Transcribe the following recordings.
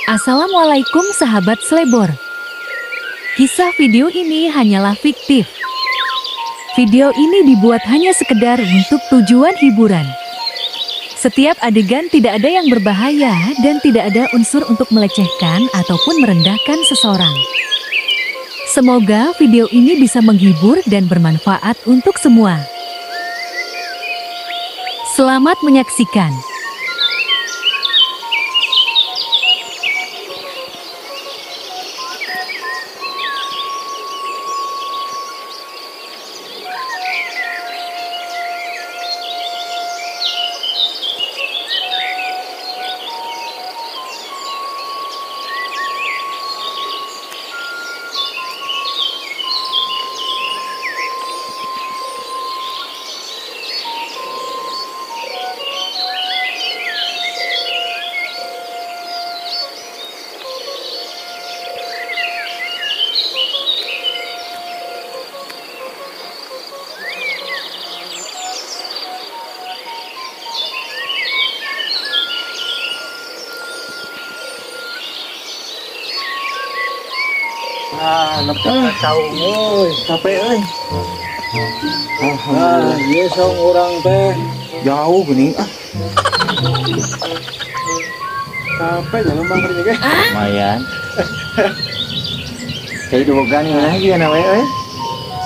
Assalamualaikum sahabat Slebor. Kisah video ini hanyalah fiktif. Video ini dibuat hanya sekedar untuk tujuan hiburan. Setiap adegan tidak ada yang berbahaya dan tidak ada unsur untuk melecehkan ataupun merendahkan seseorang. Semoga video ini bisa menghibur dan bermanfaat untuk semua. Selamat menyaksikan. Ah, nepi ka saung euy, capek euy. Ah, ieu saung urang teh jauh geuning ah. Capek nya lembang kerja ge. Lumayan. Kayak diboga nih mana juga na we euy.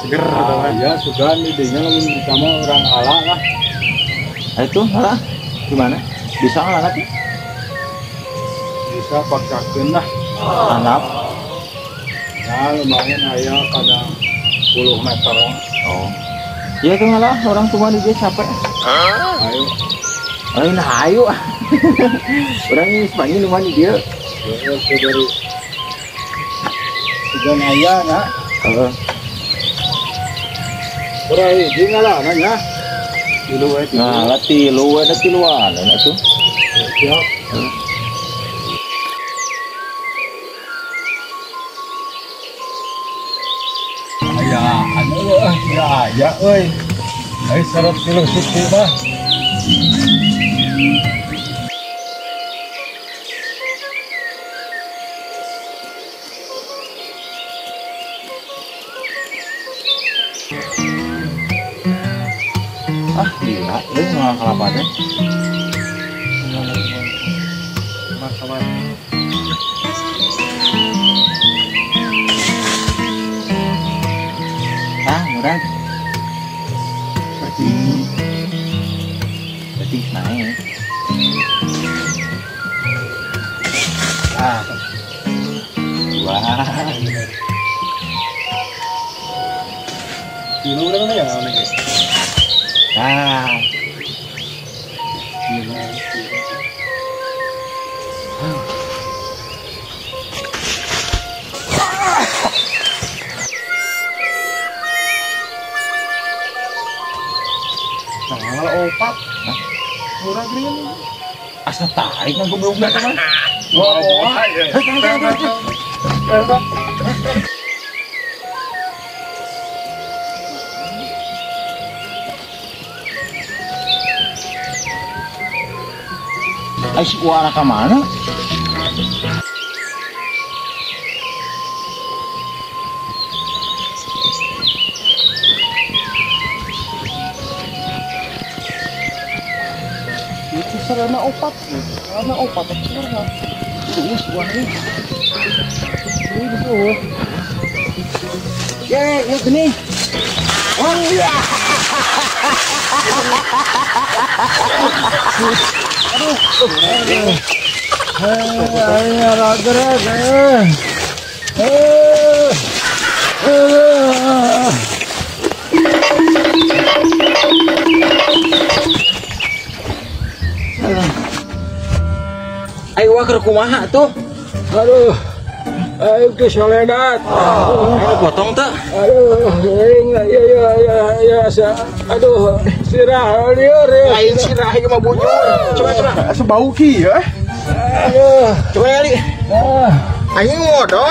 Seger ah, ya sugan di dinya lamun sama urang ala lah. Ah, itu ala gimana? Bisa ala tuh? Bisa paksakeun lah. Anap. Ya lumayan aya kada 10 meter. Oh. Ya itu malah orang tua di dia capek. Ayo. Ayo nah ayo. Orang ini sepanjang lumayan di dia. Ya dari sugan aya na. Heeh. Urang hiji ngalah nya. Tilu we tilu. Nah, tilu we da tiluan atuh. Siap. Ya, ya, euy. Ai syarat tilu siki mah. Ah, gila, euy ngalah kalapa teh. Ah, murah. Berarti naik. Ah, wah. Kilo berapa ya namanya? Ah, kilo. Nah, opat. Murah gini. Asa tarik nang goblok mah. Wah, ai si Uara ka mana? Itu sarana opat, sarana opat sarana. Terus gua nih. Ini tuh. Ye, ya gini. Oh iya. Aduh. Ayo raga-raga. Ayo wah kumaha tuh. Aduh. Ayo ke soledat. Ayo potong tuh. Aduh, ya ya ya ya aduh, sirah liur ya. Lain sirah ieu mah bujur. Coba coba. Asa bau ki ya. Aduh, coba kali. Anjing modal.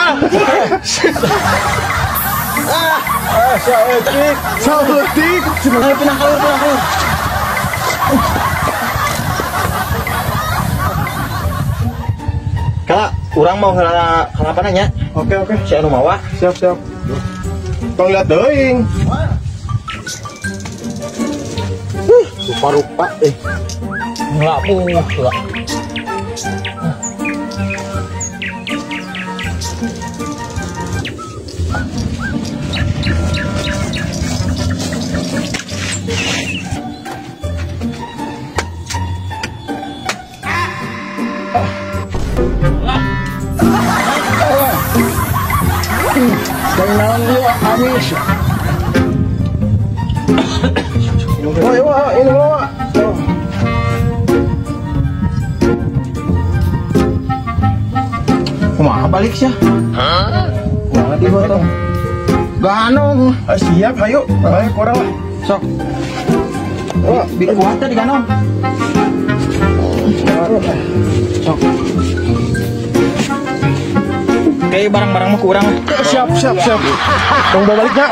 Ah, saeutik, saeutik. Ayo pindah keluar, pindah keluar. Kak. Urang mau heula kalapana nya. Oke, oke. Si anu mawa. Siap, siap. Tong lihat teuing. Rupa-rupa eh. Ngelapuh lah. Naon ieu amis. Wah, wah, ini wah. Kumaha balik sia? Hah? Kumaha di botong? Ganong. Siap, ayo. Balik orang lah. Sok. Oh, bi kuat teh di ganong. Sok. Kayak barang-barang mah kurang. Siap, siap, siap. Tong bawa baliknya.